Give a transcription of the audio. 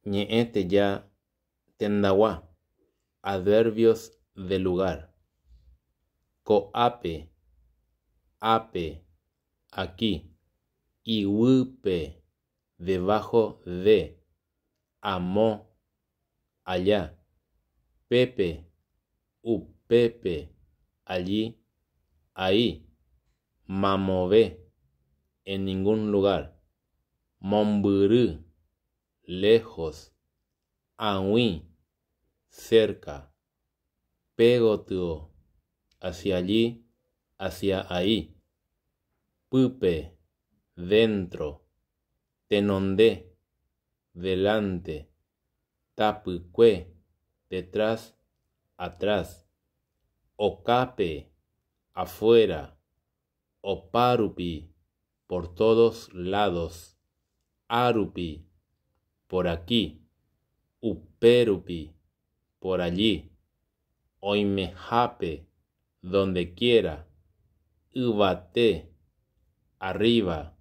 Ñe'ẽteja tendagua. Adverbios de lugar. Ko'ápe, ápe, aquí. Iguýpe, debajo de. Amo, allá. Pépe, upépe, allí, ahí. Mamove, en ningún lugar. Mombyry, lejos. Ag̃ui, cerca. Pégotyo, hacia allí, hacia ahí. Pype, dentro. Tenonde, delante. Tapykue, detrás, atrás. Okápe, afuera. Opárupi, por todos lados. Árupi, por aquí. Upérupi, por allí. Oimehápe, donde quiera. Yvate, arriba.